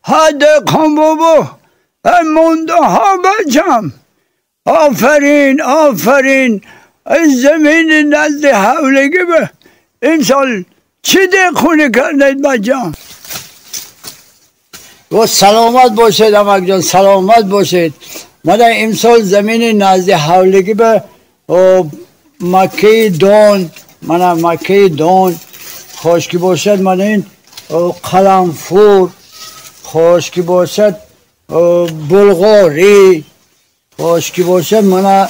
ها دهقان بابا، مونده ها بچم. آفرین آفرین. از زمین نزد حولگی به امسال چی دهقونی کردید بچم؟ و سلامت باشید امک جان، سلامت باشید. ما در امسال زمین نزد حولگی به مکه دون، من مکه دون خشکی باشد، من این قلمفور خشکی باشد، بلغاری خشکی باشد، من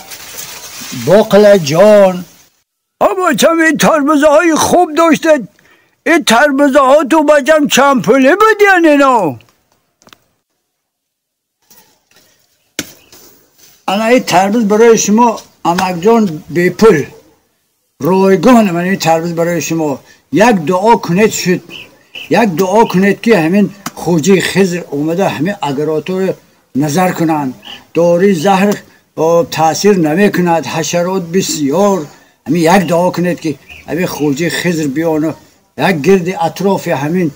باقل جان. آبا چم این تربزه های خوب داشته، این تربزه ها تو بچم چند پولی بدین اینا؟ انا این تربز برای شما امک جان بی پول رایگان. من این تربز برای شما یک دعا کنید شد، یک دعا کنید که همین خوجی خضر اومده همین اگراتو نظر کنند، داری زهر تاثیر نمی کند، حشرات بسیار. همین یک دعا کنید که همین خوجی خضر بیان یک گرد اطراف همین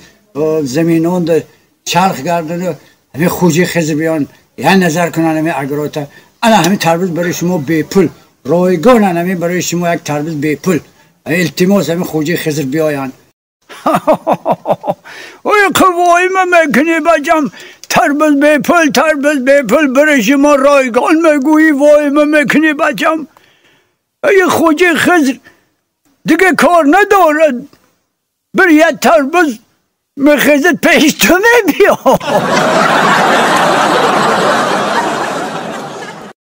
زمینان چرخ گردن، همین خوجی خضر بیان یک نظر کنند همین اگرات. انا همین تربیز برای شما بی پول رایگان، همین برای شما یک تربیز بی پول. التماس همین خوجی خضر بیایند. اوی قوای من میکنی بچم، تربیز بی پول، تربیز بی پول برای شما رایگان میگویی، وای من میکنی بچم. ای خوجی خضر دیگه کار ندارد، بر یک تربیز میخیزد پیش تو میبیا.